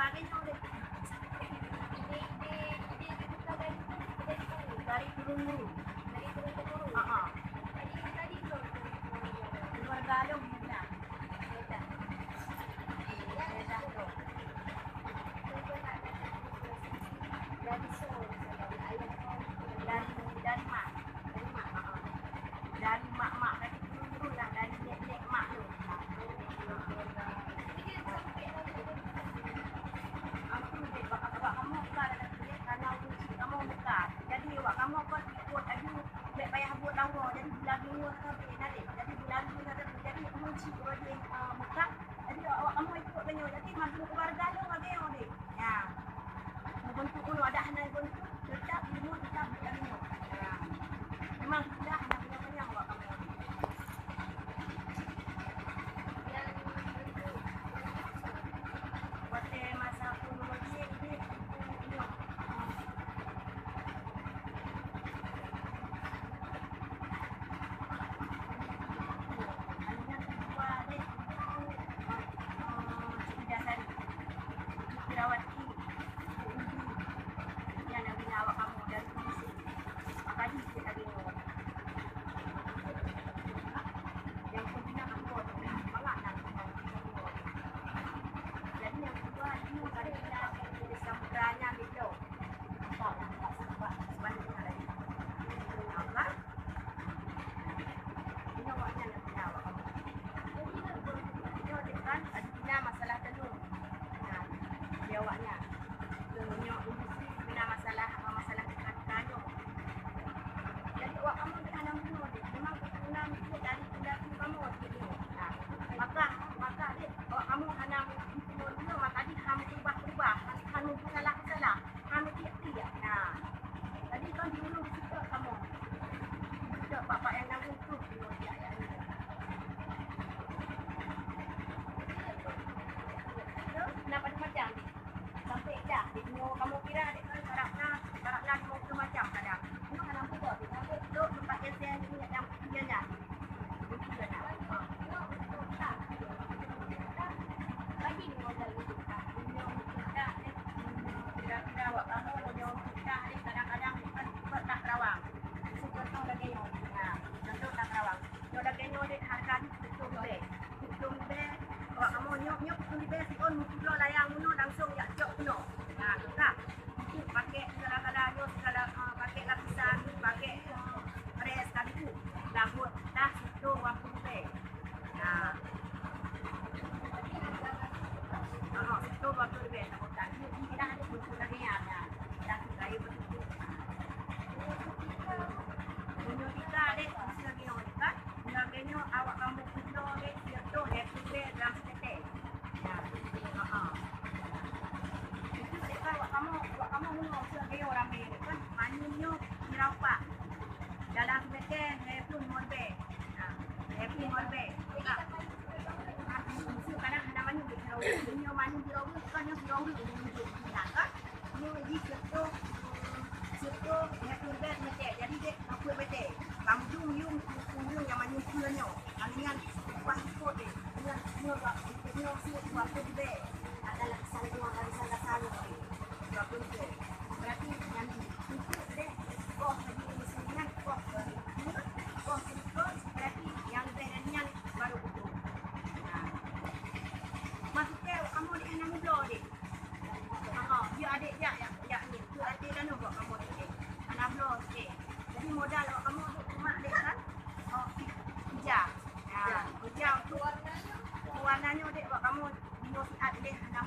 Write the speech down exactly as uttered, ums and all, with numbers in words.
Dari turun-temurun. Dari turun-temurun. Ha, ha. Keluarga lôn, nah. Dari, dari mak. Dari mak, ha. Dari mak-mak, dari turun-temurun lah, dari nek-nek mak lôn. Aku dek bak, bak kamoe ka, karena ureueng chik kamoe meukat. Jadi, awak kamoe kon ikot laju, bèk payah buet lawa. Jadi, bulan lima sabe na deh. Jadi, bulan lima sabe. Jadi, ureueng chik ureueng, eh, meukat. Jadi, awak kamoe ikot tanyoe. Jadi, mandum keluarga lôn lagèe nyoe deh. Ya. Meubentuk uroe, adak hana meubentuk, tetap ilmu tetap diilmu. Ya. Memang sudah hana punya panyang awak kamoe. Watèe masa kolonial ini, Nyoe deh kan, aduna masalah tanyoe. Nah, di awaknyan. Nyoe industri guna masalah, masalah ikan tanyoe. Jadi awak kamoe deh hana meurunoe deh. Memang keturunan itu dari pendahulu kamoe deh. Nah, maka, maka deh awak kamoe hana meurunoe, maka deh hana berubah-ubah, hana, hana salah-salah. Kami tiep-tiep. Nah. Jadi kan dulu di situ kamu. Situ bapak yang nanggung tu, dulu dia, ya, ya. Kenapa macam ni? Sampai dah, di dunia kamu kira, dia kan karakna, karakna dua puluh macam kadang. Ini kan nampak tu, sampai tu tempat yang saya ni, yang dia ni. Kira-kira awak kamoe meunyoe peugah deh, kadang-kadang kan peuet na Karawang. Contoh lagèe nyoe. Nah, contoh na Karawang. Nyoe lagèe nyoe deh, harga ni tujuh puluh ribèe. Tujuh puluh ribèe. Awak kamoe nyoe, nyoe tujuh puluh ribèe siôn, meupulo layang bunoe langsung jak cok bunoe. Nah, tukang. Untuk pakai segala-gala nyoe, segala, ah, pakai lapisan, pakai, ah, près, kadu. Lagot dah situ dua puluh ribèe. Nah. Ah, situ dua puluh ribèe, lagot dah. Ini dah ada bentuk lagi ya. Nah, dah kayu bentuk. Meunyoe tika deh, mesti lagi nyoe kan. Lagèe nyoe awak kamoe kulo deh, siap tu, deh, tu deh, dalam seketek. Ya, ha, ha. Itu deh kan awak kamoe, awak kamoe meunyoe, mesti lagi nyoe ramè deh kan. Manyum nyoe, kira upah. Dalam seketek, deh, pun molbe. Ha, deh, pun molbe. Ha. Mesti kadang hana manyum deh, kira upah. Nyoe manyum kira upah, kan nyoe kira upah, nyoe kan. Nyoe jih siap tu, siap tu, nyoe pun bèk meucèk. Jadi dek, apa bèk dek? Bang Jum, Yum, Yum, Yum nyang manyum peue nyoe. Kami nyan upah ikot dek. Nyoe, nyoe bak, nyoe siap dua puluh ribèe. Adalah salah dua kali salah salah. Dua puluh ribèe. Berarti nyan ikot dek. Boh tadi mesti nyan, boh. Boh ikot, berarti nyang leubeh dari nyan baru betul. Nah. Maksudnya, kamu dek hana mubloe dek. Ha, ya adek jak, jak, jak ni. Tu adek dah nombor kamu ni. Anak bloe sikit. Jadi modal awak kamu tu cuma dek kan? Oh, ija. Ya, ija tu warnanya dek awak kamu. Dua siat dek, enam